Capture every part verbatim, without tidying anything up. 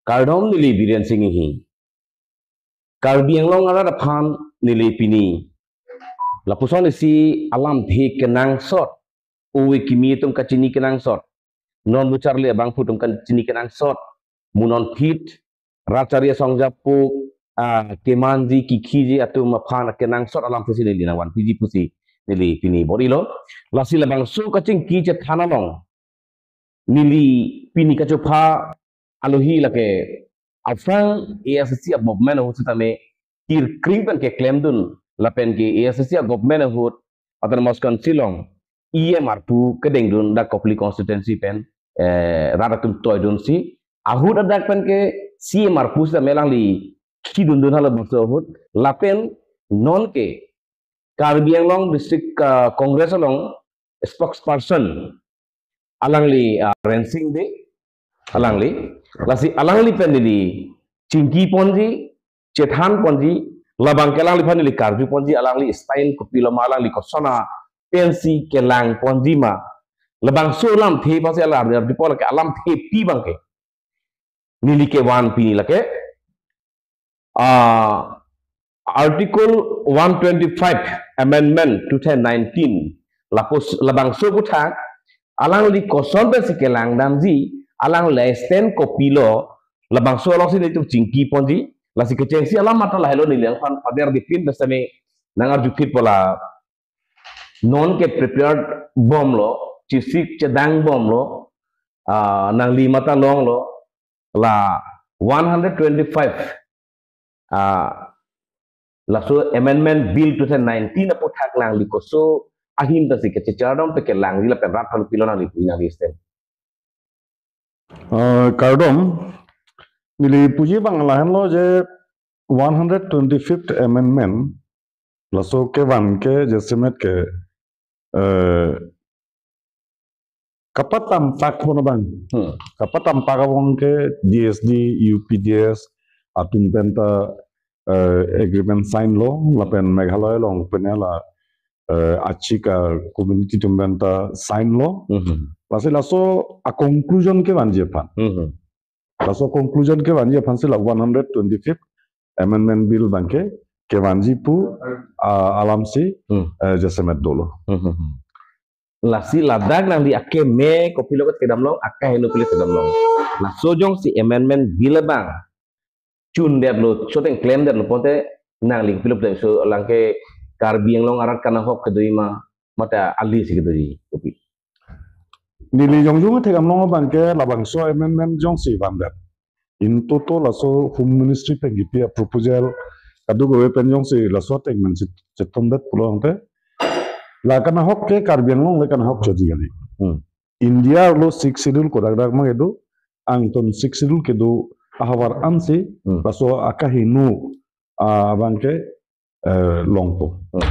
Kardom, neli Biren Sing Enghi. Karbi Anglong arat aphan neli pini lapuson isi alamthe kenangsot, ove kimi atum kachini kenangsot, non bucharli abangphu atum kachini kenangsot, mo non phit, rat chari asong japo, ah, kemanji kekhiji atum aphan kenangsot alamthe si neli nangvanpiji pusi neli pini bor-ilo. Lasi labangso kachingki chethan along neli pini kachopha alohi lake aphrang A S D C a-government ahut sitame tirkring pen keklemdun lapen ke A S D C a-government ahut Autonomous Council along E M arpu kedengdun dak Kopili constituency pen, eh, rat atum toidunsi ahut adak pen ke C M arpu sitame alangli khidundun halabangso ahut lapen non ke Karbi Anglong District, ah, Congress along spokesperson alangli, ah, Rensing Bey alangli. Lasi alangli pen neli chingki ponji, chethan ponji, labang ke alangliphan neli karju ponji, alangli style kopilo ma, alangli kosona pensi kelang ponji ma. Labangso alamthe pasi alam, alam di pol ke alamthepi abang ke neli kevan pini lake, ah, Article one twenty-five Amendment two thousand nineteen, lapus labangso aputhak alangli koson pensi kelang damji, alangli stand kopilo, labangso alongsi nelitum chingki ponji. Lasi kechengsi alam matha lahelo, neli nangphan pader dipin, pen sitame nangarju phit pu la non ke prepared bomlo, chesik chedang bomlo, ah, nangli matha longlo, la one hundred twenty-five, ah, laso Amendment Bill two thousand nineteen aputhak nangli koson ahin tasi kechechar dam pe kelangji lapen rat aphan kopilo nangli pu nangli stand. Ah, kardom, neli puji abang lahenlo je one hundred twenty-fifth Amendment laso kevan ke jasemet ke, eh, kapatampak pon abang. Hmm. Kapatampak abang ke D S D, U P D S atum penta, eh, agreement sign lo, lapen Meghalaya along pen la, eh, achika community atum penta sign lo. Hmm. Lasi laso a-conclusion kevanji aphan. Hmm. Laso conclusion kevanji aphansi la one hundred twenty-fifth Amendment Bill abang ke kevanji pu, ah, alamsi, Hmm. eh, jasemet dolo. Hmm, hmm, hmm. Lasi ladak nangli akeme kopilo ke kedam long, akaheno kopilo kedam long. Laso jongsi Amendment Bill abang chundetlo, soteng klemdetlo pulote nangli kopilo kedam, so alangke Karbi Anglong arat kanahok kedoji ma, mate alisi kedoji kopi? Neli jongjong athekdam long abang ke labangso amendment jongsi vandet, in toto laso Home Ministry pen kipi a-proposal kadokave pen jongsi laso ateng pen chit-, chithumdet pulote, la kanahok ke Karbi Anglong le kanahok choji kali. Hmm. India arlo Sixth Schedule kodak dak ma kedo, angton Sixth Schedule kedo ahavar ansi, Hmm. laso akaheno, ah, abang ke, eh, longpo. Hmm.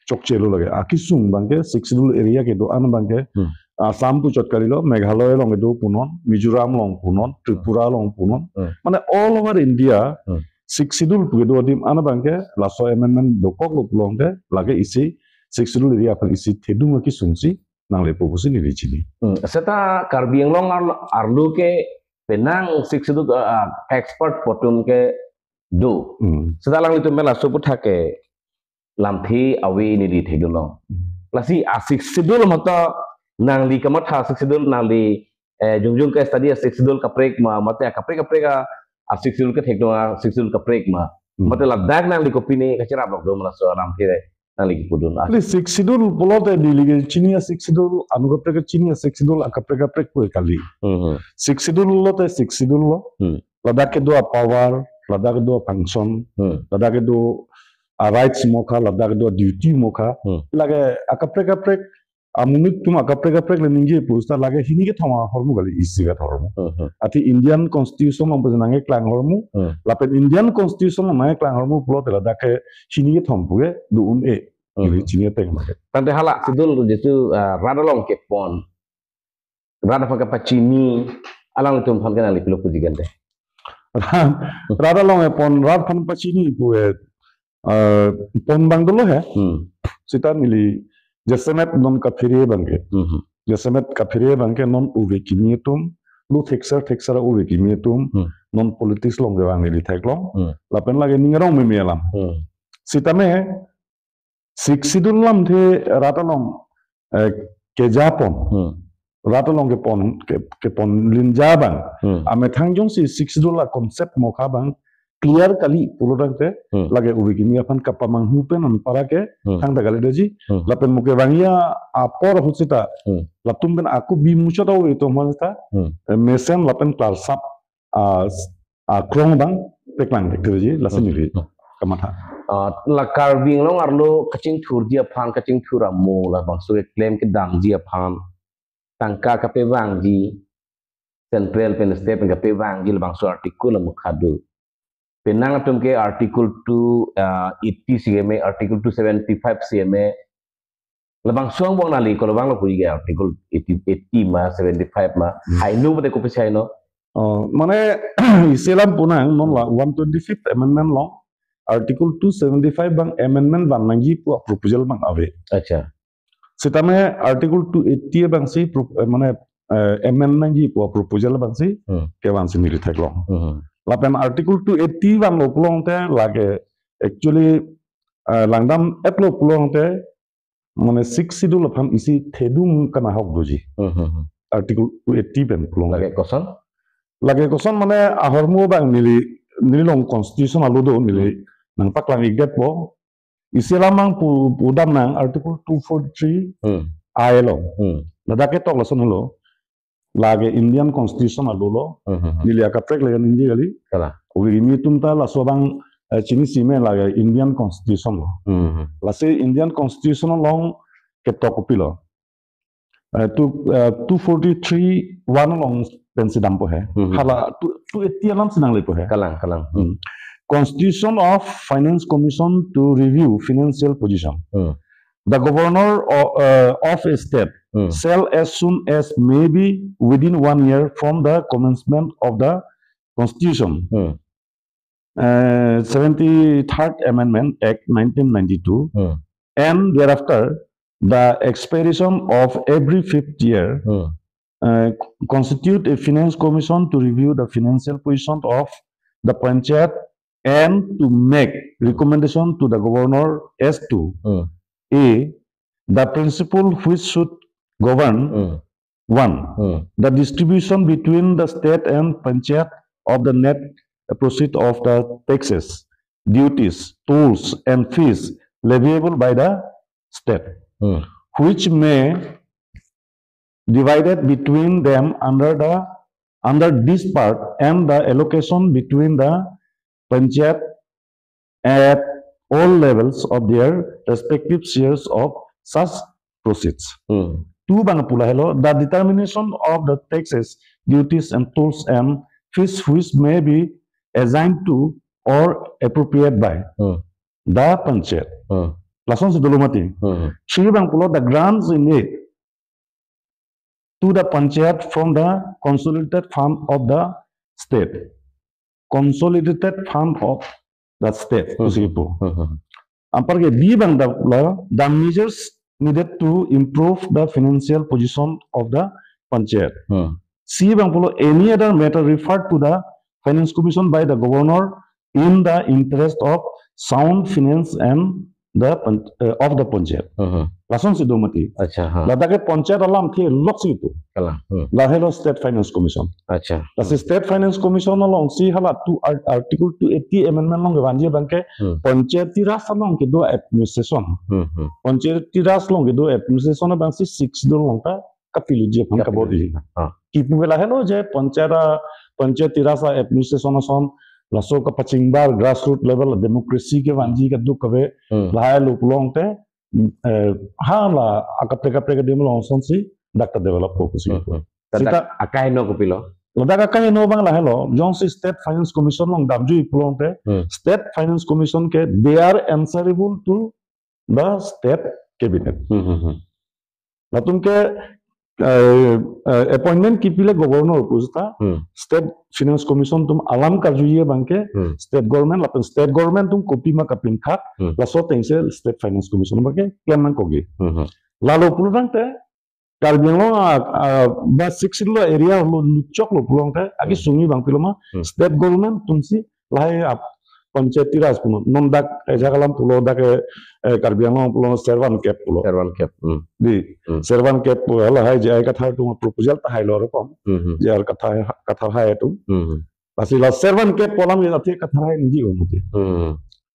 Chokchelo lake. Akesung abang ke Sixth Schedule area kedo-an abang ke, Hmm. Assam puchot kalilo, Meghalaya along kedo punon, Mizoram along punon, Tripura along punon. Hmm. Mane all over India, Hmm. Sixth Schedule pu kedo adim an abang ke, laso amendment dokoklo pulote, lake isi, Sixth Schedule area aphan isi thedung akesungsi nanglepo pusi neli chini. Hmm, seta Karbi Anglong arlo, arlo ke penang Sixth Schedule, ah, expert atum kedo. Hmm. Seta alanglitum pen laso aputhak ke lamthe ave neli thekdun long. Hmm. Lasi a-Sixth Schedule mata nangli kamatha Sixth Schedule nangli, eh, jongjong ke study a-Sixth Schedule kaprek ma, mate kaprek kaprek a, a-Sixth Schedule ke thekdun a-Sixth Schedule kaprek ma. Hmm. Mate ladak nangli kopine kacherap lok do ma laso alamthe nangli kepudun a. Neli Sixth Schedule pulote neli kechini a-Sixth Schedule anu kaprek kechini a-Sixth Schedule akaprek kaprek pu kali. Hmm. Sixth Schedule lote Sixth Schedule lo. Hmm. Ladak kedo a-power, ladak kedo a-function, Hmm. ladak kedo a-rights mokha, ladak kedo a-duty mokha. Hmm. Lake akaprek kaprek, amonit atum akaprek kaprek le ningje pu seta lake hini kethom ahormu kali, isi vet ahormu. Hmm, hmm. Athe Indian Constitution along pu nangkeklang ahormu, Hmm. lapen Indian Constitution along nangkeklang ahormu pulote ladak ke hini kethom pu kedo un-e. Hmm. Ili chini ateng ma ke. Tangte hala Sixth Schedule jitu, ah, rat along kepon, rat aphan kepachini, alangtum aphan ke nangli kopilo puji kante? Rat, rat along kepon, rat aphan pachini pu ke, eh, pon abang dolo he. Hmm. Seta neli jasemet non kaphere abang ke. Hmm. Jasemet kaphere abang ke non ove kimi atum, lo thekser thekser ove kimi atum, Hmm. non politics along kevang neli theklong. Hmm. Lapen lake ning arong meme alam. Hmm. Sitame Sixth Schedule alamthe rat along, eh, kejapon. Hmm. Rat along kepon, ke, kepon linja abang. Hmm. Amethang jongsi Sixth Schedule a-concept mokha abang clear kali pulo tangte, Hmm. lake ove kimi aphan kapamanghu pen anparke, Hmm. thangta kalidet ji. Hmm. Lapen mo kevangji apor ahut seta, Hmm. latum pen ako bimuchot ove atum aphan seta, Hmm. eh, mesen lapen klarsap, ah, s-, ah, krong abang paklang thektheji, lasi Hmm. neli Hmm. kamatha. Ah, la Karbi Anglong arlo kachingthurji aphan, kachingthur amo, labangso keklem kedamji aphan tangka kapevangji, central pen state pen kapevangji labangso article amukha do. Penang atum ke article two, ah, eighty C M A, article two seventy-five C M A. Labangso angbong nangli ko labang lo puri ke article eighty, eighty ma, seventy-five ma. Hmm. Heno pute kopi si heno? Oh, mane isi alam punang non la one twenty-fifth amendment along article two seventy-five abang amendment vannangji pu proposal abang ave. Acha. Sitame article two eighty abangsi pro-, eh, mane, eh, amend nangji pu proposal abangsi Hmm. kevansi neli theklong. Hmm. Lapen article two eighty vanlo pulote lake actually, eh, langdam-etlo pulote mane Sixth Schedule aphan isi thedung kanahok doji. Hmm, hmm, hmm. Article two eighty pen pulo. Lake koson? Lake koson mane ahormu abang neli, neli along constitution alo do neli Hmm. nangpaklang-ikdetpo. Isi alam abang pu, pudamnang article two forty-three Hmm. I along. Hmm. Ladak ketok lason helo. Lake Indian Constitution alo lo. Hmm, hmm, hmm. Neli akaprek lake ningje kali. Kalang. Ove kimi atum ta laso abang, eh, chinisi me lake Indian Constitution lo. Hmm, hmm. Lasi Indian Constitution along ketok kopilo. Eh, two, eh, two forty-three one along pensi dampo he. Hmm. Hala two, two eighty alamsi nanglepo he. Kalang, kalang. Hmm. Constitution of Finance Commission to review financial position. Hmm. The governor o-, uh, of a state Hmm. shall, as soon as may be within one year from the commencement of the constitution, Hmm. uh, seventy-third Amendment Act nineteen ninety-two, Hmm. and thereafter, the expiration of every fifth year, Hmm. uh, constitute a finance commission to review the financial position of the panchayat and to make recommendation to the governor as to Hmm. A, the principle which should govern Hmm. one, Hmm. the distribution between the state and panchayat of the net proceed of the taxes, duties, tolls, and fees leviable by the state, Hmm. which may divided between them under the, under this part, and the allocation between the panchayat at all levels of their respective shares of such proceeds. Hmm. Two abang pu lahelo, the determination of the taxes, duties and tolls and fees which may be assigned to or appropriate by Hmm. the panchayat. Hmm. Lasonsi dolo mati. Hmm. Three abang pulo, the grants in aid to the panchayat from the consolidated fund of the state. Consolidated fund of the state. Hmm. Pusi pu. Hmm. Anparke B abang damlo, the measures needed to improve the financial position of the panchayat. Hmm. C abang pulo, any other matter referred to the Finance Commission by the governor in the interest of sound finance and the pan-, uh, of the panchayat. Hmm. Lasonsi do mati. Acha, ha. Ladak ke panchayat alamthe loksi tu. Kalang. Hmm. Lahelo State Finance Commission. Acha. Lasi Hmm. State Finance Commission alongsi hala two ar-, article two eighty amendment along kevanji abangke Hmm. Panchayati Raj along kedo administration. Hmm, hmm. Panchayati Raj along kedo administration abangsi Sixth Schedule along ta kapiluji aphan Kapiluji. Kabor-i. Ah. Kipu lahelo je panchayat, Panchayati Raj administration ason laso kapachingbar grassroots level democracy kevanji kaduk kave Hmm. lahelo pulote, eh, hala akaprek akaprek adim along asonsi dak ta develop ko pusi. Hmm, hmm. Sita Ladak akaheno kopilo? Ladak akaheno abang lahelo, jongsi State Finance Commission along damjui pulote, Hmm. State Finance Commission ke they are answerable to the state cabinet. Hmm, hmm, hmm. Latum ke, eh, eh, appointment kepilo governor pu seta, Hmm. State Finance Commission atum alam karjuji abangke, Hmm. state government lapen state government atum kopima kapinkha, Hmm. laso atengsi State Finance Commission abangke klem nangkokji. Hmm, hmm. Lalo pulo tangte, Karbi Anglong a, a, ba Sixth Schedule area lo luchok lo pulote, aki Hmm. sungji abang piloma, Hmm. state government atumsi lahai ap panchayati raj punon. Non dak ajak alam pulo dak eh, eh, Karbi Anglong pulo servant cap pulo. Servant cap. Hmm. Di, Hmm. servant cap pulo lahai J I Kathar atum proposal tahai lo rokom. Hmm, hmm. J I Kathar, Kathar hai atum. Hmm, hmm. Lasi la servant cap pu alam ya athe Kathar hai ningje o mati. Hmm.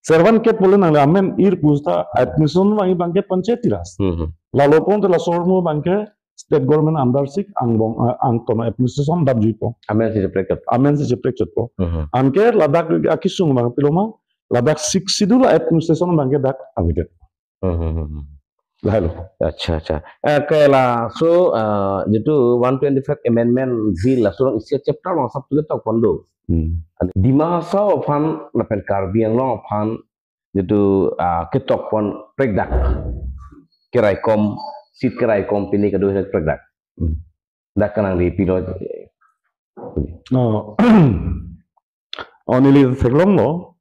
Servant cap pulo nangli amen ir pusita administration abang abangke panchayati raj. Hmm, hmm. Lalo pulote laso ahormu abangke state government under sik angbong, eh, angton administration dapjuipo. Amen si cheprek chot. Amen si cheprek chotpo. Hmm. Anke ladak akesung abang piloma, ladak Sixth Schedule administration abangke dak avedet. Hmm, hmm, hmm, hmm. Lahai lo. Accha, accha. Eh, ke laso, eh, jitu one twenty-five amendment bill laso along isi chapter along asap tu ketok pon do. Hmm. Dima Hasao aphan lapen Karbi Anglong aphan jitu, ah, ketok pon prekdak. Keraikom, seat keraikom pini kedo prekdak. Hmm. Dak kanang di pilo. Oh. Oh, neli theklonglo.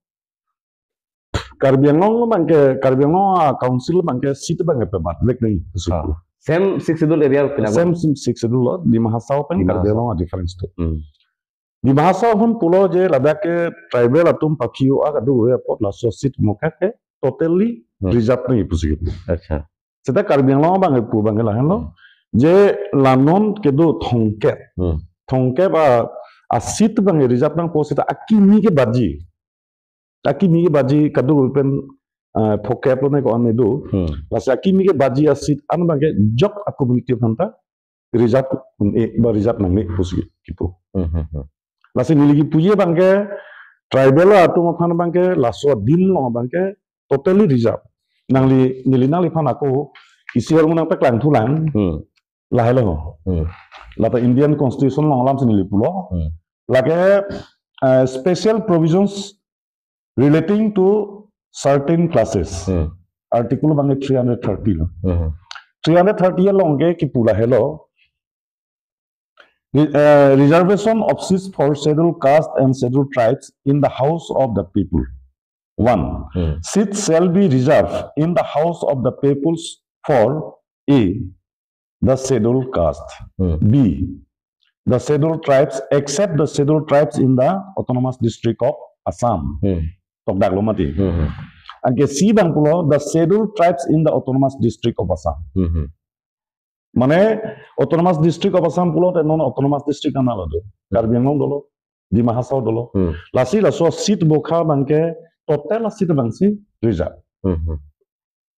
Karbi Anglong abangke, Karbi Anglong a council abangke seat abangke pebat vek nangji pusi. Ah. Same Sixth Schedule area pina. Same, same Sixth Schedule lo, Dima Hasao pen Dima Karbi Hasao. Anglong a difference do. Hmm. Dima Hasao ahun pulo je ladak ke tribal atum paphio a kadu apot laso seat mokha ke totally Hmm. reserve nangji pusi. Accha. Seta Karbi Anglong abangke pu abangke lahenlo. Hmm. Je la non kedo thomkep. Hmm. Thomkep a, a seat abangke reserve nangpo seta akimi ke baji. Akimi ke baji kadu pen, eh, phokep lo ne ko-an do. Hmm. Lasi akimi ke baji a seat an abangke jok a community aphanta reserve un-e ba reserve nangne pusi kipu. Hmm, hmm, hmm. Lasi neli kipuji abangke tribal atum aphan abangke laso adim along abangke totally reserve. Nangli, neli nangliphan ako isi ahormu nangpaklang thulang. Hmm. Lahai lo. Hmm. Lata Indian Constitution along alam si neli pulo. Hmm. Lake, eh, special provisions relating to certain classes. Hmm. Article abangke three hundred thirty lo. Hmm. Three hundred thirty along ke kipu lahelo. Re-, eh, reservation of seats for scheduled caste and scheduled tribes in the House of the People. One, Hmm. seats shall be reserved in the House of the Peoples for A, the scheduled caste. Hmm. B, the scheduled tribes except the scheduled tribes in the Autonomous District of Assam. Hmm. Tokdak lo mati. Hmm, hmm. Anke C abang pulo, the scheduled tribes in the Autonomous District of Assam. Hmm, hmm. Mane Autonomous District of Assam pulote non Autonomous District ana lo do. Hmm. Karbi Anglong dolo, Dima Hasao dolo. Hmm. Lasi laso seat mokha abangke total a seat abangsi reserve. Hmm, hmm.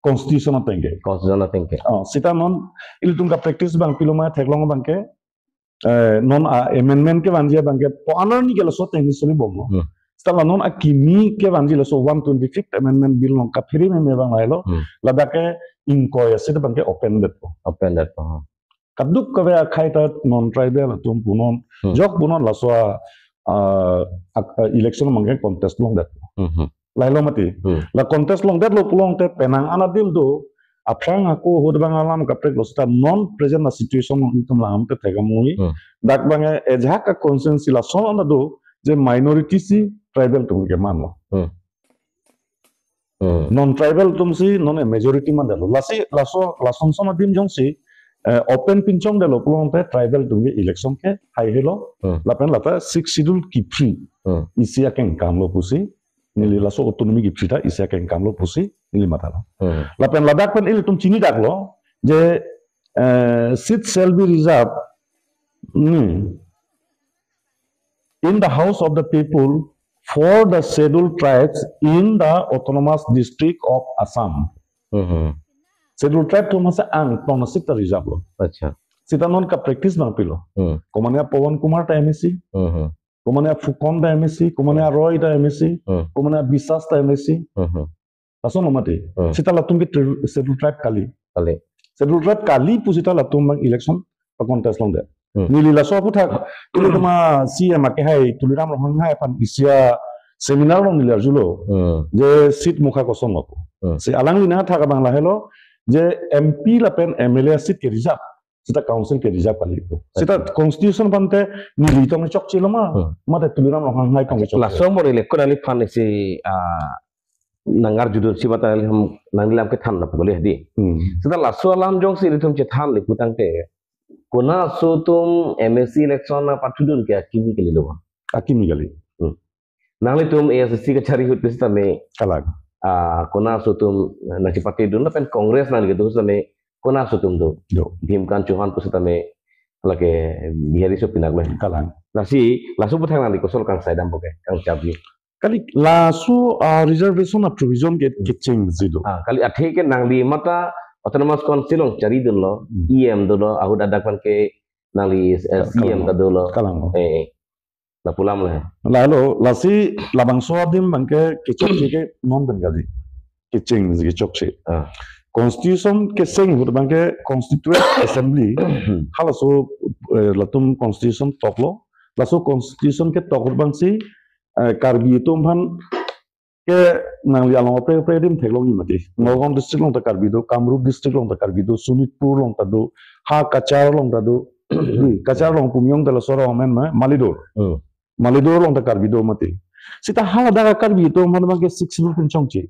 Constitution ateng ke. Constitution ateng ke. Oh, seta non ilitum kapractice abang piloma theklong abangke, eh, non a amendment kevanji abangke po anerni ke laso ateng ni soli bom lo. Hmm. Seta la non akimi kevanji laso one twenty-fifth Amendment Bill along kaphere meme abang lahelo. Hmm. Ladak ke ingkoi a seat abangke open detpo. Open detpo. Kadokave akhei ta non tribal atum punon. Hmm. Jok punon laso a, a, a, election abangke contest longdetpo. Hmm, hmm. Lahelo mati. Hmm. La contest longdetlo pulote penang an adim do, aphrang ako ahut abang alam kaprek lo seta non present a situation along itum lam te thek amui. Hmm. Dak abangke ajahak a constituency lason an do je minority si tribal atum keman lo. Hmm. Hmm. Non tribal atumsi non a majority mandetlo. Lasi laso lason son adim jongsi, eh, open pinchongdetlo pulote tribal atum ke election ke haihelo. Hmm. Lapen lata Sixth Schedule kiphri. Hmm. Isi akengkam lo pusi. Neli laso autonomy kiphri ta isi akengkam lo pusi neli matha lo. Hmm. Lapen ladak pen ilitum chinidaklo je, eh, seat shall be reserved, hmm, in the House of the People for the scheduled tribes in the Autonomous District of Assam. Hmm. Scheduled tribe atum masa angtong a seat ta reserve lo. Accha. Seta non kapractice abang pilo. Hmm. Komane Pawan Kumar ta M A C. Hmm. Komane Fukan ta M A C, komane Roy ta M A C, Hmm. komane Biswas ta M A C. Hmm. Lason lo mati. Hmm. Seta latum ke tri-, scheduled tribe kali. Kali. Scheduled tribe kali pu seta latum abang election pa contest longdet. Hmm. Neli laso aphuthak, ilitum a C M akehai Tuliram Ronghang hai aphan isi a seminar along neli arjulo. Hmm. Je seat mokha koson lo. Hmm. Si alangli nangthak abang lahelo, je M P lapen M L A seat ke reserve. Seta council ke reserve kali pu. Seta Accha. Constitution aphan te nelitum chokche lo ma. Hmm. Mate Tuliram Ronghang hai tong chokche. Laso mo neli ko nangliphan isi, ah, nangarjudun si mata nanglilam kethan na pu kali di. Hmm. Seta laso alam jongsi ilitum chethan le putangte Kona aso atum M A C election nangpathudun ke akimi kalilo? Akimi kali. Hmm. Nanglitum A S D C kachari ahut pusitame, kalang, ah, kona aso atum nangchepatedun lapen Congress nangli kedo sitame kona aso atum do? Do. Bhimkant Chauhan pusitame lake Bihari aso pinak lo. Kalang. Lasi laso aputhak nangli kosol kangsaidam po ke, kangchapji? Kali laso, ah, reservation a provision ke, hmm, kechengsi do. Ah, kali athe ke nangli mata Autonomous Council along charidunlo, hmm, E M dolo, ahut adak pen ke nangli, eh, kalang, C M ta dolo. Kalang. Eh, eh. Lapu alam le. Lahelo, lasi labangso adim abangke kechokche ke non pen kali. Kechengsi kechokche. Ah. Constitution kecheng ahut abangke Constituent Assembly, halaso, eh, latum constitution toklo. Laso constitution ketok ahut abangsi, eh, Karbi atum aphan ke nangli along kaprek kaprek adim theklongji mati. Nagaon district along ta Karbi do, Kamrup district along ta Karbi do, Sonitpur along ta do, ha Cachar along ta do. Di, Cachar along pumiyong ta laso arong amen ma, Malidor. Hmm. Malidor along ta Karbi do mati. Seta haladak a Karbi atum aphan abangke Sixth Schedule pinchongche.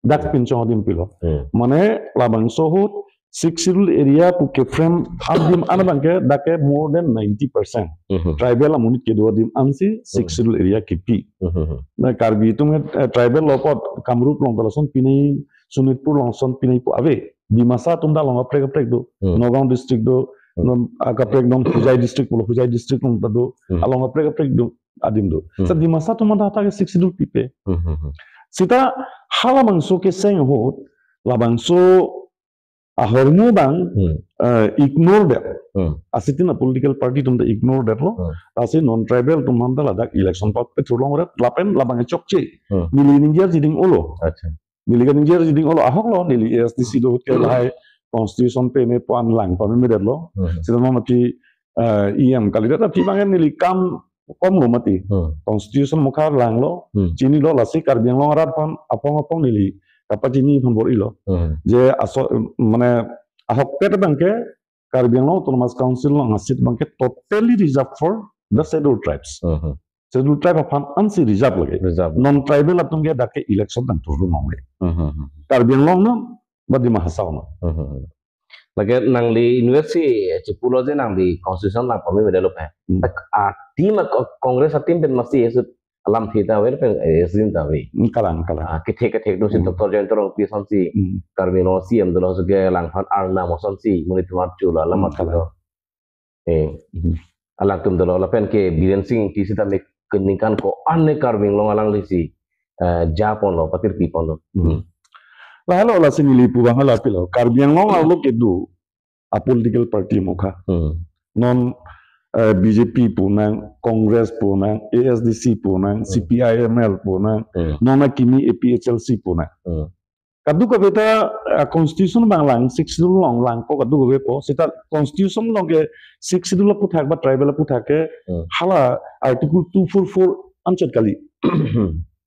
Dak pinchong adim pilo. Hmm. Mane labangso ahut Sixth Schedule area pu ke-frame adim an abangke dak ke more than ninety percent. Mhm. Tribal amonit kedo adim ansi Sixth, hmm, Schedule area kipi. Mhm. Na Karbi atum ke, eh, tribal lo apot Kamrup along ta lason pinai, Sonitpur along lason pinai pu ave. Dimasa atum ta along kaprek kaprek do. Hmm. Nagaon district do, hmm, non, ah, kaprek non Hojai district pulo, Hojai district along ta do. Hmm. Along kaprek kaprek do, adim do. Hmm. Seta Dimasa atum ta hadak ke Sixth Schedule pipe. Hmm, hmm, hmm. Seta halabangso kecheng ahut labangso ahormu abang, hmm, eh, ignore det. Hmm. Asitin a political party atum ta ignore detlo. Hmm. Lasi non tribal atum aphan ta ladak election pathurlongret lapen labang chokche. Hmm. Neli ningje arjiding olo. Acha. Neli kaningje arjiding olo, ahoklo, neli A S D C do ahut ke lahai constitution peme pu an lang pameme detlo. Hmm. Seta non aphi, eh, E M kalidet aphi abangke neli kam komlo mati. Hmm. Constitution mukha langlo, hmm, chinilo, lasi Karbi Anglong arat aphan apong apong neli kapachini aphan bor-ilo. Hmm. Je aso, mane ahokpet abangke Karbi Anglong Autonomous Council along a-seat abangke totally reserved for the Scheduled Tribes. Hmm. Scheduled Tribe aphan ansi reserve lake. Reserve. Non-tribal atum ke dak ke election nangthurdun longle. Hmm. Karbi Anglong non, ba Dima Hasao non. Hmm. Lake nangli university chipulo je nangli constitution lang pameme detlo pe. Hmm. Tak a-team a co-, Congress a-team pen masi esut alamthe ta ave pen, eh, esin ta ave. Hmm, kalang, kalang. Ah, kethek kethek do si, hmm, Doctor Jayanta Rongpi asonsi, hmm, Karbi Anglong C M dolo, so ke alangphan arnam asonsi, monit atum arjulo, alam, hmm, atum, kalang, do. Eh, hmm, alangtum dolo, lapen ke Biren Singh Engti sitame keningkan ko-an ne Karbi Anglong alanglisi, eh, japonlo, patirpiponlo. Hmm. Lahelo, lasi neli pu abang hala pilo. Karbi Anglong arlo kedo a-political party mukha. Hmm. Non, eh, B J P pu nang, Congress pu nang, A S D C pu nang, hmm, C P I M L pu nang, hmm, non akimi A P H L C pu nang. Hmm. Kadokave ta, eh, constitution abang lang, Sixth Schedule along lang ko kadokave ko. Seta constitution along ke Sixth Schedule aputhak ba tribal aputhak ke, hmm, hala Article two four four anchot kali.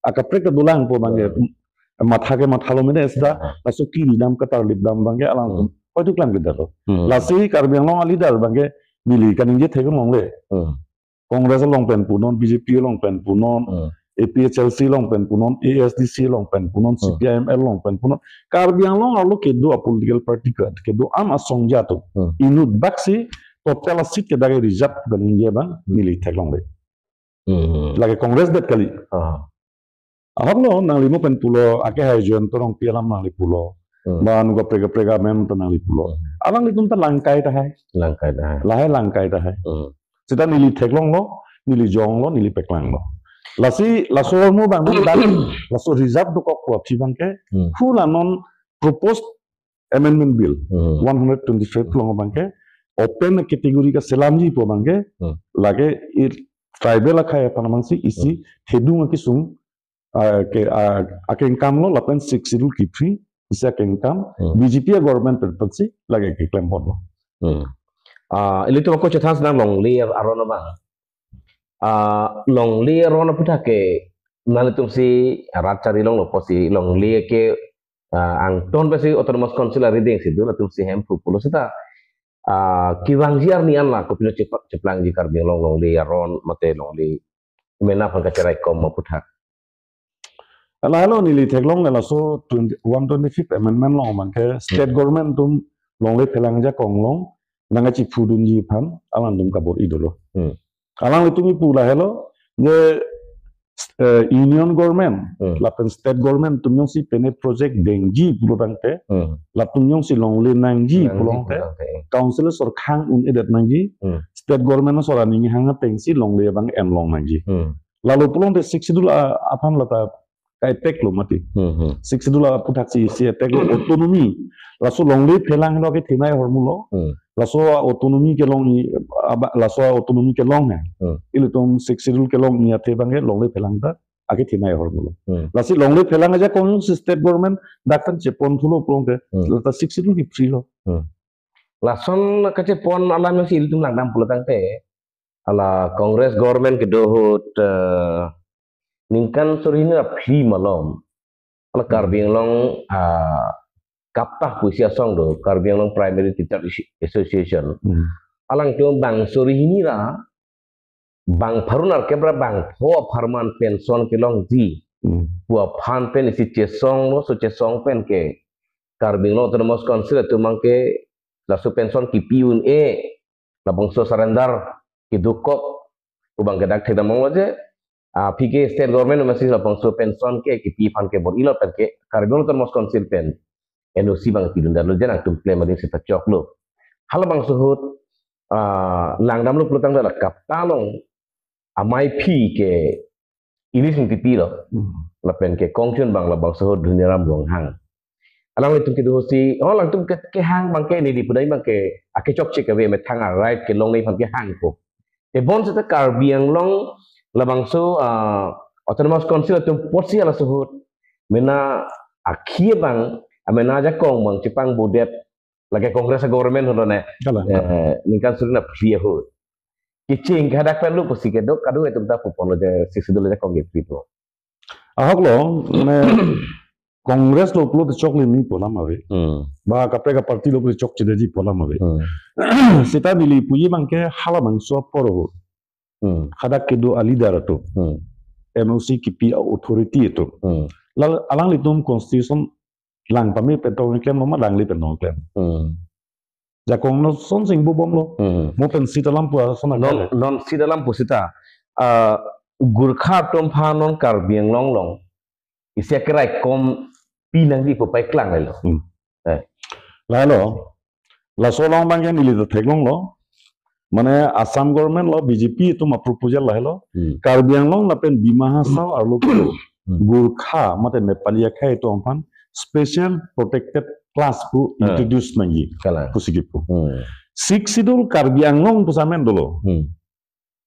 Akaprek ta dolang po abangke, hmm, matha ke mathalo mene seta, hmm, laso kiri dam katarlip dam abangke alang, hmm, koitu klam kita to. Hmm. Lasi Karbi Anglong a-leader abangke neli kaningje thek longle. Hmm. Congress along pen punon, B J P along pen punon, hmm, A P H L C along pen punon, A S D C along pen punon, hmm, C P I M L along pen punon. Karbi Anglong arlo kedo a-political party ke, kedo-an asong atum, hmm, inut baksi total a-seat ke dak ke reserve kaningje abang, hmm, neli theklongle. Hmm. Lake Congress det kali. Ah. Ahoklo, nangli mo pen pulo, ake hai Jayanta Rongpi alam nangli pulo. Hmm. Ba nu kaprek kaprek amen ta nangli pulo. Hmm. Alanglitum ta langkai tahai. Langkai tahai. Lahai langkai tahai. Hmm. Seta neli theklonglo, neli jonglo, neli peklanglo. Lasi, laso mo abang dak, laso reserve dokok pu aphi abangke, hmm, hula non proposed Amendment Bill, hmm, one hundred twenty-five along abangke, open category kaselamji pu abangke, hmm, lake i tribal akhei aphan abangsi isi, hmm, thedung akesung, ah, ke, ah, akengkam lo lapen Sixth Schedule kiphi, isi akengkam, hmm, B J P a-government pen pensi lake keklem ponlo. Hmm. Ah, ilitum ako chethan nang longle aron abang. Ah, longle aron aputhak ke nanglitumsi rat chari longlo pusi longle ke, ah, angton pensi Autonomous Council arideng si do, latumsi Hemphu pulo seta, ah, kevangji arni an la kopilo chep-, cheplangji Karbi Anglong longle aron mate longle mena aphan kacheraikong aputhak? Lahelo neli theklongle laso twenty, one twenty-fifth amendment along abangke state, hmm, government atum longle phelang ajakong along nangkachiphudunji aphan alangtum kabor-i dolo. Hmm. Alanglitum kipu lahelo je, eh, union government, hmm, lapen state government atum jongsi pine project dengji pulo tangte, hmm, latum jongsi longle nangji, nangji pulo tangte, pulo tangte, council asor khang un-edet nangji, hmm, state government asor aning hang atengsi longle abang enlong nangji. Hmm. Lalo pulo tangte Sixth Schedule a-, aphan lata ka-attack lo mati. Hmm, hmm. Sixth Schedule aputhaksi isi attack lo, autonomy. Laso longle phelang lo akethenei ahormu lo. Hmm. Laso autonomy kelong-i, aba, laso autonomy kelong he. Hmm. Ilitum Sixth Schedule kelong-i athe abangke longle phelang ta akethenei ahormu lo. Hmm. Lasi longle phelang ajakong si state government dak aphan chepon thulo pulo tangte, hmm, lata Sixth Schedule kiphri lo. Hmm. Lason kachepon alam si ilitum langdam pulo tangte, hala Congress government kedo ahut, eh, ningkan suri hini ra phli malom, hala Karbi Anglong, ah, KAPTA pusi asong do, Karbi Anglong Primary Teacher Associ-, Association. Hmm. Alangtum bang suri hini ra bang pharo nerkep ra bang pho apharman pension kelongji, hmm, pu aphan pen isi chesong lo, laso chesong pen ke Karbi Anglong Autonomous Council atum abangke laso pension kipi un-e, labangso surrender kedokok, pu abangke dak thekdam longlo je, ah, aphi ke state government amatsi labangso pension ke kipi aphan ke bor-i lo pen ke Karbi Anglong Autonomous Council pen N O C abang pidun detlo je nangtum klem ading seta choklo. Halabangso ahut, ah, langdamlo pulo tangte la KAPTA along amaiphi ke Eunice Ingtipi lo. Hmm. Lapen ke kongchun abang labangso ahut Dhoniram Ronghang. Alanglitum kedo ahut si, oh, alangtum ke, kehang abangke neli pudai abangke akechokche kave, methang a-right kelongnei aphan kehangpo. Tebon seta Karbi Anglong labangso, ah, Autonomous Council atum apotsi halaso ahut mena akhi abang, amena ajakong abang chepangbodet, lake Congress government ahut lo ne. Kalang, kalang. Eh, ningkan suri hini ra phli ahut. Kecheng ke hadak pen lo pusi kedo, kadokave atum ta puponlo je Sixth Schedule ajakong kiphri lo. Ahok lo, mane Congress lo pulote chokle mi pu alam ave. Hmm. Ba kaprek aparty lo pulote chokchedetji pu alam ave. Hmm. Seta neli puji abangke halabangso apor ahut, hmm, hadak kedo a-leader atum, hmm, N O C kipi a-authority atum, hmm, la alanglitum constitution lang pame pen tong klem lo ma, langle pen tong klem? Hmm. Jakong non son sing bubom lo. Hmm. Mo pen seat alam pu ason non, akale. Non seat alam pu seta, ah, Gorkha atum aphan non Karbi Anglong along isi akeraikom pinangji pu paiklang lo. Hmm. Eh. Lahelo, laso along abangke neli ta theklonglo. Mane Assam government lo, B J P atum a-proposal lahelo. Hmm. Karbi Anglong lapen Dima Hasao arlo kedo, hmm, Gorkha mate Nepali akhei atum aphan special protected class pu, ah, introduce nangji, kalang, pusi kipu. Hmm. Sixth Schedule Karbi Anglong pu amen dolo. Hmm.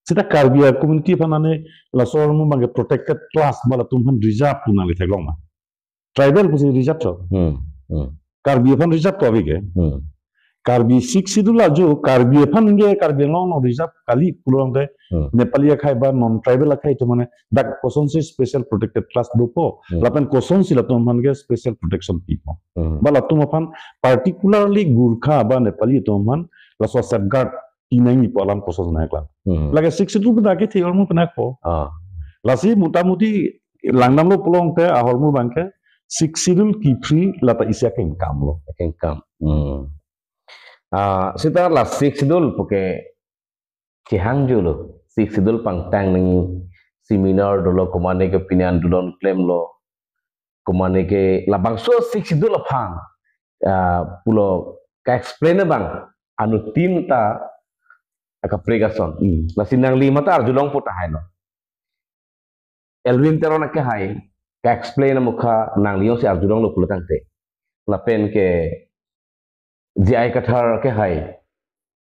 Seta Karbi a-community aphan ane laso ahormu abangke protected class ba latum aphan reserve pu nangli theklong ma? Tribal pusi reserve cho. Hmm. Hmm. Karbi aphan reserve ko ave ke? Hmm. Karbi Sixth Schedule ajo Karbi aphan ke Karbi Anglong along reserve kali pulo tangte, hmm, Nepali akhei ba non-tribal akhei atum mane dak kosonsi special protected class dopo, hmm, lapen kosonsi latum aphan ke special protection pipo. Hmm. Ba latum aphan particularly Gorkha ba Nepali atum aphan laso safeguard pinangji pu alam koson nangklang. Hmm. Lake Sixth Schedule pen akethe ahormu pen akpo. Ah. Lasi motamuti langdamlo pulo tangte ahormu abangke Sixth Schedule kiphri lata isi akengkam lo. Akengkam. Hmm. Ah, seta la Sixth Schedule puke chehangjo lo. Sixth Schedule pangtang nangji seminar dolo, komatne ke pini andolon klemlo. Komatne ke labangso Sixth Schedule aphan, ah, pulo ka-explain abang anuttin ta akaprek ason. Hmm. Lasi nangli mata arjulongpo tahai lo. Elwin Teron akehai ka-explain amokha nangli jongsi arjulonglo pulo tangte. Lapen ke J I Kathar akehai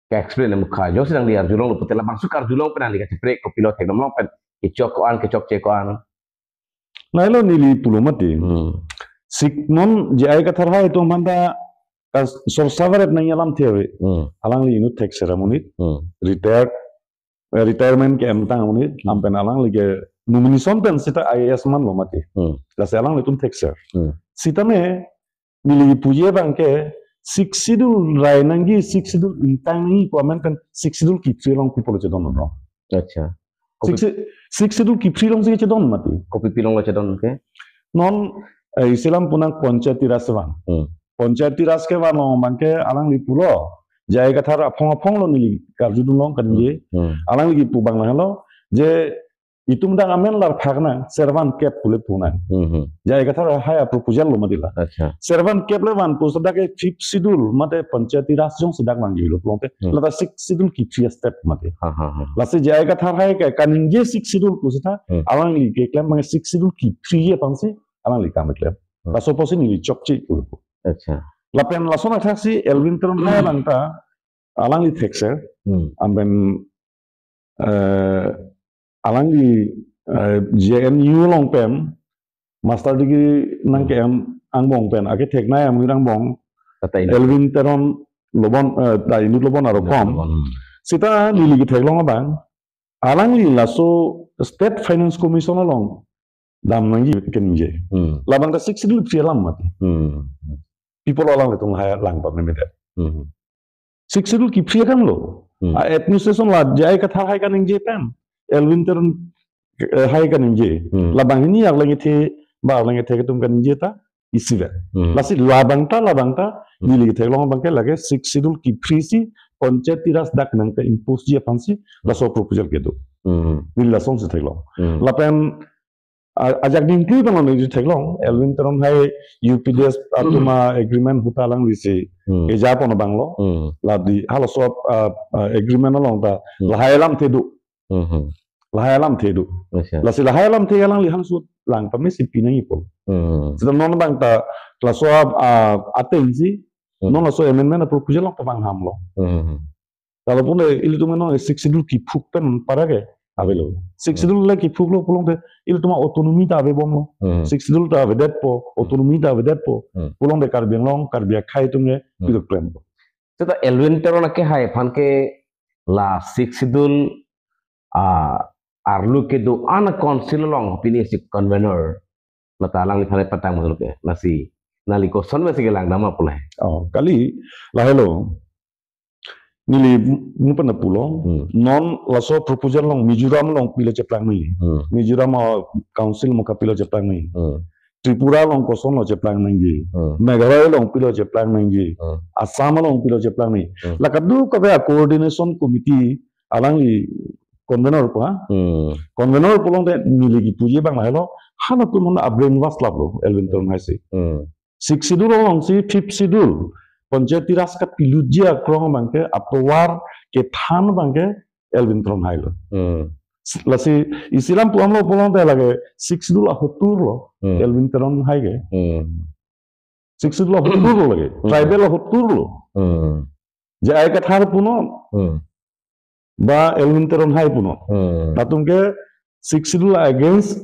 ka-explain amokha jongsi nangli arjulonglo pulote labangso karjulong pen nangli kachiprek kopilo theklong pen kechok ko-an, kechokche ko-an. Lahelo neli pulo mati. Hmm. Sik non J I Kathar hai atum aphan ta ka sorsa varet nangji alamthe ave. Hmm. Alangli inut thekser amonit. Hmm. Retired, eh, retirement ke-emtang amonit. Hmm. Lapen alangli ke nomination pen seta I A S manlo mati. Hmm. Lasi alanglitum thekser. Hmm. Sitame neli puji abangke Sixth Schedule rai nangji, Sixth Schedule ingtang nangji pu amen pen Sixth Schedule kiphri along kopilo chedon non? Acha. Kopi- Sixth, Sixth Schedule kiphri alongsi chedon mati. Kopi pilong lo chedon ke? Non, eh, isi alam pu nang Panchayati Raj van. Hmm. Panchayati Raj kevan along abangke alangli pulo J I Kathar aphong aphong lo neli karjudun long kaningje. Hmm. Alangli kipu abang lahelo, je itum dang amen lar phak nang, servan kep pule pu nang. Hmm. J I Kathar hai a proposal lo mati la. Acha. Servan kep le van pu sa dak ke fifth schedule mate panchayati raj jongsi dak vangji lo pulote. Hmm. Lata sixth schedule kiphi a step mati. Ha, ha, ha. Lasi J I Kathar hai ke kaningje sixth schedule pu sita, Hmm. alangli keklem abang sixth schedule kiphi aphansi alangli kam keklem. Hmm. Laso apotsi neli chokche pu. Acha. Lapen lason athak si Elwin Teron hai abang ta alangli thekser. Hmm. Amben, eh, alangli, eh, J N U along pen master degree nangke-em angbong pen, ake theknei amir angbong, Kata ini. Elwin Teron lobon, eh, ta inut lobon aro kom. Lobon. Sita neli ketheklong abang, alangli laso State Finance Commission along dam nangji keningje. Hmm. Labang ta sixth schedule phi alam mati. Hmm. People alanglitum hai lang pameme det. Hmm. Sixth schedule kiphi akam lo. Hmm. A administration la J I Kathar hai kaningje pen, Elwin Teron, eh, hai kaningje. Hmm. Labang hini arleng ethe, ba arleng ethe ketum kaningje ta isivet. Hmm. Lasi labang ta, labang ta, Hmm. neli ketheklong abang ke lake sixth schedule kiphi si panchayati raj dak nangke impose ji aphansi, Hmm. laso proposal kedo. Hmm. Neli lasonsi theklong. Hmm. Lapen a-, ajak dingklu abang neli theklong, Elwin Teron hai U P D S atum a agreement ahut alangli si Hmm. eja pon abang lo, Hmm. ladi halaso, ah, ah, agreement along ta Hmm. lahai alamthe do. Hmm. Lahai alamthe do. Acha. Lasi lahai alamthe alangli hangso lang pamesi pinangji po. Hmm. Sita non abang ta laso, ah, ateng si, Hmm. non laso amendment a proposal along pavang ham lo. Hmm. Kalapu ne ilitum non sixth schedule kiphuk pen para ke avelo. Sixth Hmm. schedule le kiphuk lo pulote ilitum a autonomy ta avebom lo. Hmm. Sixth schedule ta avedetpo, Hmm. autonomy ta avedetpo. Hmm. Pulote Karbi Anglong, Karbi akhei atum ke Hmm. pilo klempo. Seta Elwin Teron akehai aphan ke la sixth schedule, ah, arlo kedo-an a council along pini si convener. Lata alangliphan patang masuk ke. Lasi neli koson besi kelang nama pulai. Oh, kali lahelo. Neli mu pen pulo. Hmm. Non laso proposal along Mizoram along pilo cheplang nangji. Hmm. Mizoram a council muka pilo cheplang nangji. Hmm. Tripura along kosonlo cheplang nangji. Hmm. Meghalaya along pilo cheplang nangji. Hmm. Assam along pilo cheplang nangji. Hmm. La kadokave a coordination committee alangli convener pu ha. Hmm. Convener pulote neli kipuji abang lahelo. Halatum a brainwash lap lo Elwin Teron hai si. Hmm. Sixth schedule along si fifth schedule panchayati raj kapilutji akrong abang ke atovar kethan abang ke Elwin Teron hai lo. Hmm. Lasi isi alam pu-am lo pulote lake sixth schedule ahotur lo, Hmm. Elwin Teron hai ke. Hmm. Sixth schedule ahotur lo lake. Hmm. Tribal ahotur lo. Hmm. J I Kathar punon. Hmm. Ba Elwin Teron hai punon. Hmm. Latum ke sixth schedule against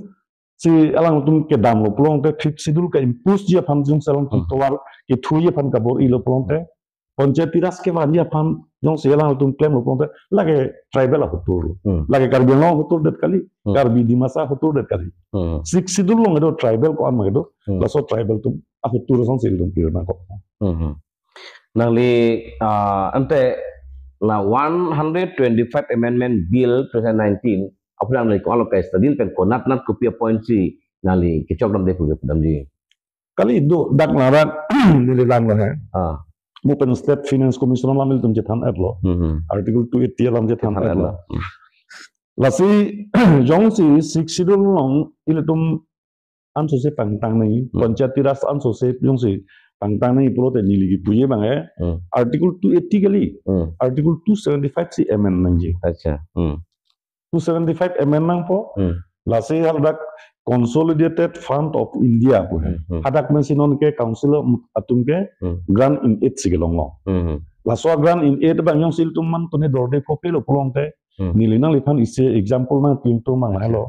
si alangtum kedam lo pulote fifth schedule ka impose ji aphan jongsi alangtum Hmm. tovar kethuji aphan kabor-i lo pulote panchayati raj kevanji aphan jongsi alangtum klem lo pulote lake tribal ahotur lo. Hmm. Lake Karbi Anglong ahotur det kali, Hmm. Karbi Dimasa ahotur det kali. Hmm. Sixth schedule along kedo tribal ko-an ma kedo, Hmm. laso tribal atum ahotur asonsi ilitum pir nangkok. Hmm. Nangli, ah, ante la one hundred twenty-five Amendment Bill twenty nineteen, aphrang nangli ko-an lo ka-study pen konat nat kopi a point si nangli kechok damde pu damji. Kali do dak narak neli lang lo he. Ah. Mu pen State Finance Commission alam ilitum chethan-et lo. Hmm. Article two eighty alam chethan-et lo. Chethan-et lo. Hmm. Lasi jongsi sixth schedule along ilitum ansose pangtang nangji, Hmm. panchayati raj ansose jongsi pangtang nangji pulote neli kipuji abang he. Hmm. Article two eighty kali. Hmm. Article two seventy-five si amend nangji. Acha. Hmm. Two seventy-five amend nangpo. Hmm. Lasi haladak Consolidated Fund of India pu he. Hmm, hmm. Hadak pensi non ke council atum ke Hmm. grant in aid si kelong lo. Hmm. Laso grant in aid abang jongsi ilitum man tune dorde pho pelo pulote. Hmm. Neli nangliphan isi example nangpintung abang Acha. lahelo.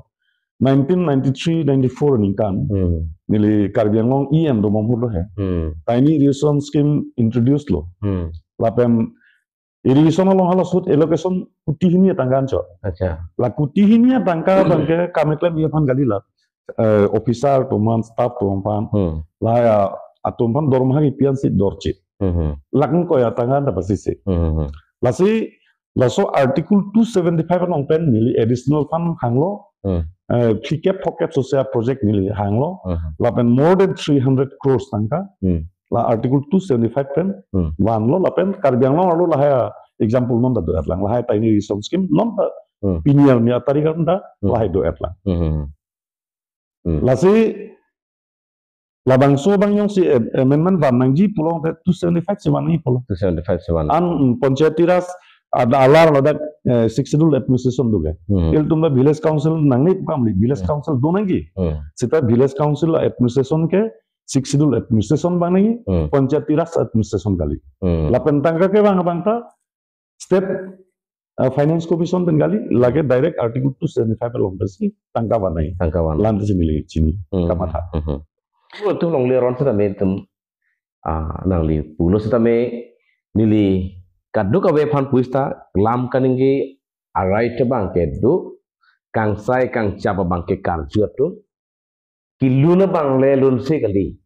Nineteen ninety-three ninety-four aningkan. Hmm. Neli Karbi Anglong E M dobom ahut lo he. Hmm. Tiny irrigation scheme introduce lo. Hmm. Lapen irrigation along hala ahut allocation kuti hini atangka anchot. Acha. La kuti hini atangka abang ke kam keklemji aphan kali la, eh, officer atum aphan, staff atum aphan. Hmm. La ya atum aphan dormaha kipi ansi dorchit. Hmm. Lakh ingkoi atangka ta pasisi. Hmm. Lasi laso Article two seventy-five along pen neli additional fund hanglo. Hmm. Eh, phlikep phokep sose a project neli hanglo. Hmm. Lapen more than three hundred crores tangka. Hmm. La Article two seventy-five pen Hmm. vanlo lapen Karbi Anglong arlo lahai example non ta do-et lang. Lahai ta ini resource scheme non ta Hmm. pini arni atarik an ta Hmm. lahai do-et lang. Hmm. Hmm. Lasi labangso abang jongsi am-, amendment van nangji pulote two seventy-five si van nangji pulo. Two seventy-five si van. An, mm, Panchayati Raj ada alar ladak, eh, Sixth Schedule administration do ke. Hmm. Ilitum ta village council nangne pu kam kali, village Hmm. council do nangji. Hmm. Seta village council administration ke Sixth Schedule administration van nangji, Hmm. Panchayati Raj administration kali. Hmm. Lapen tangka kevang abang ta State, uh, Finance Commission pen kali, lake direct Article two seventy-five along pensi tangka van nangji. Tangka van. La-an si neli chini Hmm. kamatha. Hmm. Pu atum longle aron sitame itum, ah, nangli pulo sitame neli kadokave aphan pu seta lam kaningje arai abang ke do, kangsai kangchap abang ke karju atum, kelun abang le lunse kali.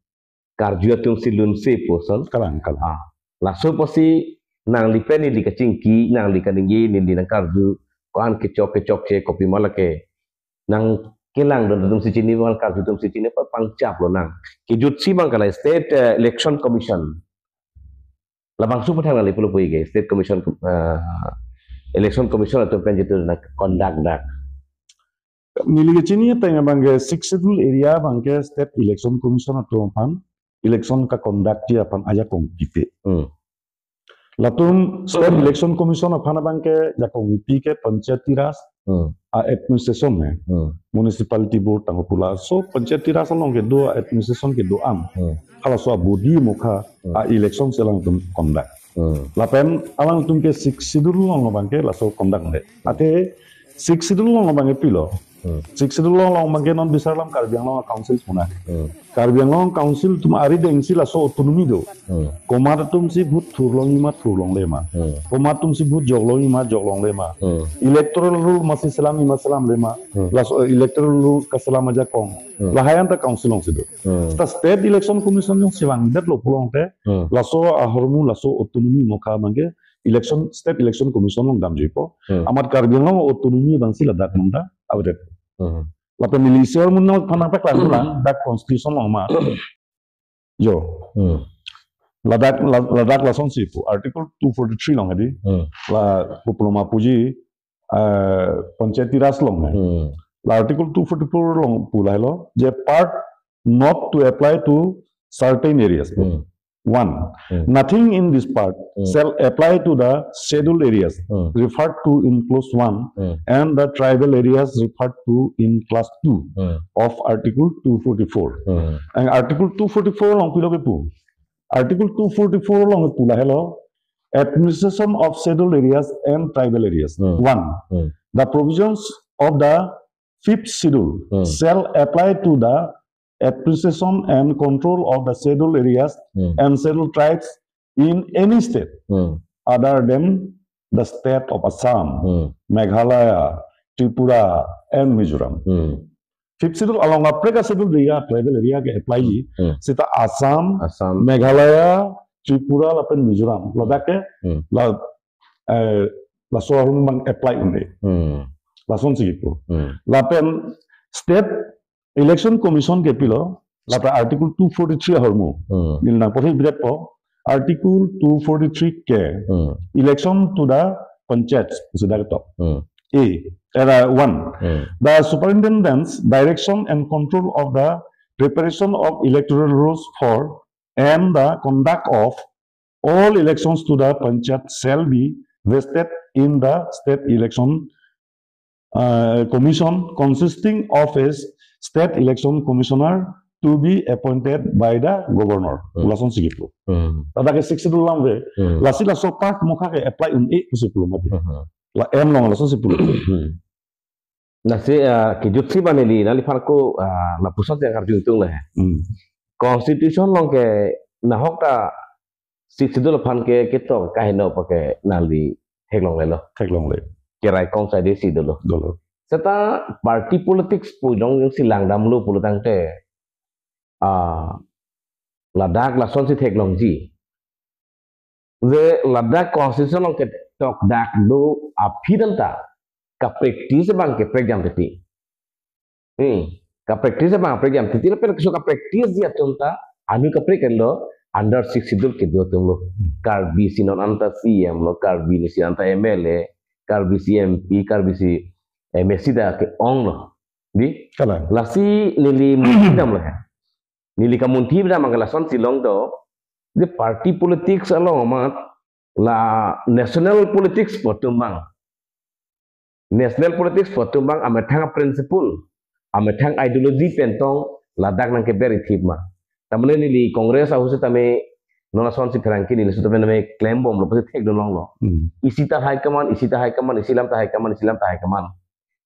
Karju atum si lunse pu ason. Kalang, kalang. Ah, laso apotsi nangli pen neli kachingki, nangli kaningje, neli nangkarju, ko-an kechok kechokche, kopima lake nangkelangdun atum si chini, nangkarju atum si chini, pa pangchaplo nang. Kejutsi abang ke la State, eh, Election Commission. Labangso aphuthak nangli pulo puji ke, State Commission, eh, Election Commission atum pen jitu nangconduct dak. Neli kachini ateng abang ke Sixth Schedule area abang ke State Election Commission atum aphan election kaconductji aphan ajakong pipe. Hmm. Latum State Hmm. Election Commission aphan abang ke jakong pipe ke Panchayati Raj Hmm. a-administration he. Hmm. Municipality board tangho pu la. So Panchayati Raj along kedo a-administration kedo-an. Hmm. Halaso a-body mokha Hmm. a-election si alangtum conduct. Hmm. Lapen alangtum ke Sixth Schedule along abang ke laso conduct le. Ate Sixth Schedule along abang ke pilo. Hmm. Sixth Schedule along abang ke non bisar alam Karbi Anglong Council puna. Hmm. Karbi Anglong Council atum arideng si laso autonomy do. Hmm. Komat atum si vote thurlongji ma thurlongle ma. Hmm. Komat atum si vote joklongji ma joklongle ma. Hmm. Electoral roll masi selamji ma selamle ma. Hmm. Laso, eh, electoral roll kaselam ajakong. Hmm. Lahai an ta Council alongsi do. Hmm. Seta State Election Commission jongsi vangdetlo pulote, Hmm. laso ahormu laso autonomy mokha abang ke election, State Election Commission along damjuipo. Hmm. Amat Karbi Anglong autonomy abang si ladak nang ta avedet. Hmm. Lapen neli isi ahormu nangphan nangpaklang lang, dak constitution along ma. Jo. Hmm. Ladak, la-, ladak lasonsi pu, Article two forty-three along adi. Hmm. La pu pulo ma puji, eh, Panchayati Raj along he. Hmm. La Article two forty-four along pu lahelo, je part not to apply to certain areas. Hmm. One, Hmm. nothing in this part Hmm. shall apply to the scheduled areas Hmm. referred to in clause one Hmm. and the tribal areas referred to in clause two Hmm. of Article two forty-four. Hmm. And Article two forty-four along pilo ke pu. Article two forty-four along pu lahelo, administration of scheduled areas and tribal areas. Hmm. One, Hmm. the provisions of the fifth schedule Hmm. shall apply to the administration and control of the scheduled areas Hmm. and scheduled tribes in any state Hmm. other than the state of Assam, Hmm. Meghalaya, Tripura, and Mizoram. Hmm. Fifth schedule along kaprek a-scheduled area, tribal area ke apply ji. Hmm. Seta Assam, Assam. Meghalaya, Tripura, lapen Mizoram. Ladak ke, Hmm. la, eh, laso ahormu abang apply un-e. Hmm. Lasonsi kipu. Hmm. Lapen State Election Commission ke pilo, lata Article two forty-three ahormu. Hmm. Neli nangporhi bret po, Article two forty-three K, Hmm. election to the panchayats, sudah ketok. Hmm. A, era one. Hmm. The superintendence, direction and control of the preparation of electoral rolls for and the conduct of all elections to the panchayat shall be vested in the State Election, uh, Commission, consisting of a State Election Commissioner to be appointed by the Governor. Hmm. Lasonsi kipu. Hmm. Ladak ke Sixth Schedule along ave. Hmm. Lasi laso part mokha ke apply un-e pusi pulo mati. Hmm. La M along lasonsi pulo. Hmm. Lasi, ah, kejutsi abang neli, neliphan ko, ah, lapuson si nangkarju tung le. Hmm. Constitution along ke nahok ta Sixth Schedule aphan ke ketok kaheno pa ke neli theklonglelo. Theklongle. Keraikom saide si dolo. Dolo. Seta party politics pu jongsi langdamlo pulo tangte, ah, ladak lasonsi theklongji. Je ladak constitution along ketok dak do aphi dan ta kapractice abang ke prekjam titi. Hmm, kapractice abang prekjam titi lapen keso kapractice ji atum ta anu kaprek lo under Sixth Schedule kedo atumlo. Karbi si non anta C M lo, Karbi si non anta M L A, Karbi si M P, Karbi si M A C ta ke-onglo. Di? Kalang. Lasi neli munthi damlo he. Neli kamunthi dam abang lasonsi long do. Di party politics along amat la national politics pu atum abang. National politics pu atum abang amethang a-principle, amethang ideology pen tong ladak nangkeber-ithip ma. Tamane neli Congress ahut setame non asonsi pherangke neli setame name klembomlo pusi thekdun longlo. Hmm. Isi ta high command, isi ta high command, isi alam ta high command, isi alam ta high command.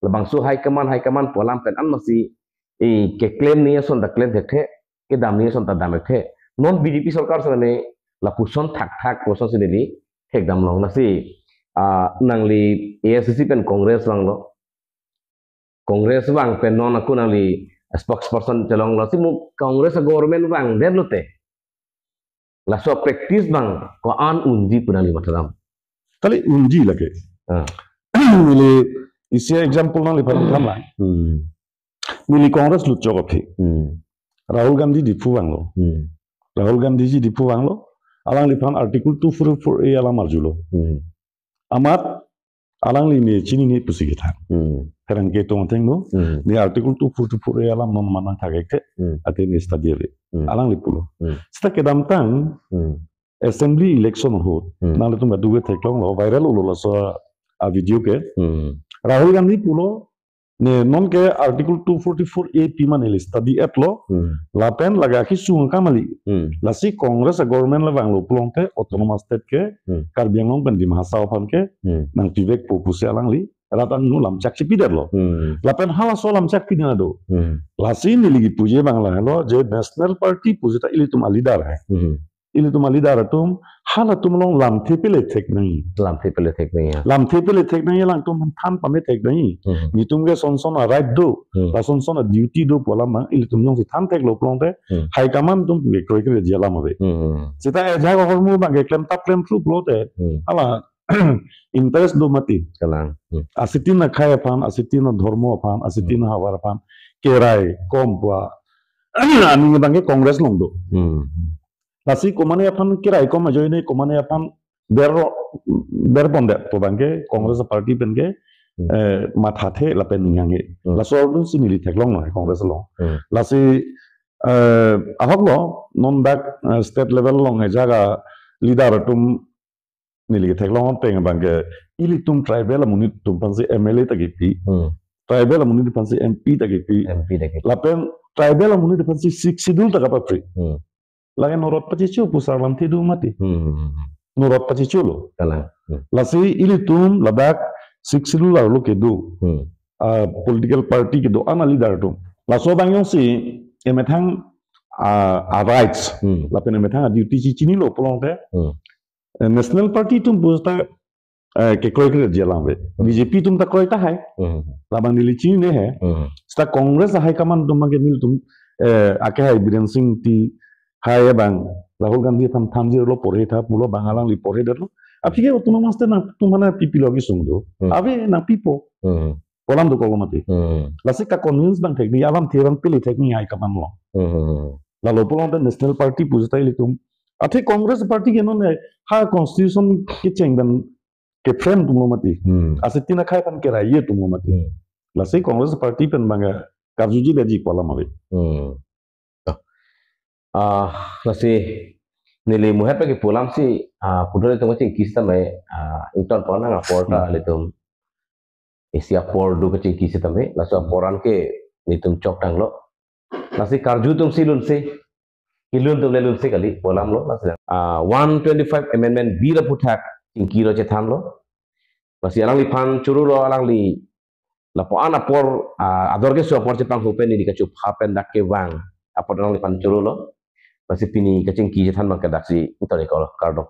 Labangso high command, high command pu alam pen anmasi, eh, keklem ni ason ta klem thekthe, kedam ni ason ta dam thekthe. Non B J P sorkar setame lapuson thakthak pu asonsi neli thekdam long, lasi, ah, nangli A I C C pen Congress vanglo. Congress vang pen non ako nangli spokesperson chelonglo. Lasi mo Congress government vangdetlo te, laso practice abang ko-an unji pu nangli matha dam? Kali unji lake. Ah. Neli isi example nangliphan than lang. Hmm. Neli Congress lutchok aphi. Hmm. Rahul Gandhi Diphu vanglo. Hmm. Rahul Gandhi ji Diphu vanglo. Alangliphan Article two forty-four A alam arjulo. Hmm. Amat alangli ne chinine pusi kethan. Hmm. Pherangke atum athengno, Hmm. ne Article two forty-four A alam non manang thakek te, Hmm. athe ne study ave. Hmm. Alangli pulo. Hmm. Seta kedamtang, Hmm. assembly election ahut, Hmm. nanglitum kadokave theklonglo, viral-lo laso a-video ke. Hmm. Rahul Gandhi pulo, ne non ke Article two forty-four A pi ma neli study-etlo, Hmm. lapen lake akesung akam kali. Hmm. Lasi Congress a-government le vanglo pulote autonomous state ke, Hmm. Karbi Anglong pen Dima Hasao aphan ke, Hmm. nangpivekpo pusi alangli rat angno lamchak chipidetlo. Hmm. Lapen halaso lamchak pidetlo. Hmm. Lasi neli kipuji abang lahelo je national party pu seta ilitum a-leader hai. Hmm. Ilitum a-leader atum, halatum along lamthe pele thek nangji. Lamthe pele thek nangji, ya. Lamthe pele thek nangji, alangtum than pame thek nangji. Hmm. Netum ke son son a-right do, Hmm. la son son a-duty do pu alam abang ilitum jongsi than theklo pulote, Hmm. high command atum ke kroikre ji alam ave. Hmm. Seta ajahak ahormu abang ke klem tap klem thru pulote, Hmm. hala interest do mati. Kalang. Hmm. Asitin akhai aphan, asitin adhormo aphan, asitin Hmm. ahavar aphan kerai kom pu aning abang ke Congress along do. Hmm. Lasi komane aphan kerai kom ajoine komane aphan ber, berpondet pu abang ke Congress party pen ke, Hmm. eh, mathathe lapen ninghanghe. Hmm. Laso atum si neli theklonglo Congress along. Hmm. Lasi, eh, ahoklo non dak, eh, state level along ajahak a-leader atum neli ketheklong ateng abang ke ilitum tribal amonit atum aphansi M L A ta kipi. Hmm. Tribal amonit aphansi M P ta kipi. M P ta kipi. Lapen tribal amonit aphansi Sixth Schedule ta kapapri. Hmm. Lake norot pachicho pu sarvanthe do mati. Hmm. Norot pachicholo. Kalang. Hmm. Lasi ilitum ladak Sixth Schedule arlo kedo. Hmm. Ah, political party kedo-an a-leader atum. Laso abang jongsi emethang, ah, a-rights. Hmm. Lapen emethang a-duty si chinilo pulote. Hmm. Eh, national party atum pu seta, eh, kekroikre ji alam ave. Hmm. B J P atum ta kroi tahai. Hmm. Labang neli chinine he. Hmm. Seta Congress a-high command atum abang ke nelitum, eh, ake hai Biren Singh Engti hai abang Rahul Gandhi aphan thanjirlo porhe tha pulo abang alangli porhedetlo. Aphi ke autonomous state nangtum aphan pipilo kesung do. Hmm. Ave nangpipo. Hmm. Pu alam dokoklo mati. Hmm. Lasi ka-convince abang thek nangji, alamthe abang pele thek nangji high command along. Hmm. Lalo pulote national party pu seta ilitum. Athe Congress party ke non ha constitution kecheng pen ke-frame atumlo mati. Hmm. Asitin akhai aphan kerai atumlo mati. Hmm. Lasi Congress party pen abang karjuji leji pu alam ave. Hmm. Ah, lasi neli muhet pen kipu alamsi, ah, pudun itum kachingki setame, ah, ingtonpon nang apor ta Hmm. ilitum. Isi apor do kachingki setame, laso apor an ke nelitum chok tanglo. Lasi karju atum si lunsi, kelun atum le lunsi kali, pu alamlo, lasi. Ah, one twenty-five Amendment Bill aphuthak chingkilo chethanlo. Lasi alangliphan chorolo, alangli lapu-an apor, ah, ador keso apor chepanghu pen neli kachupha pen dak kevang apot alangliphan chorolo. Lasi pini kachingki chethan abang ke daksi ingtoni kol kardom.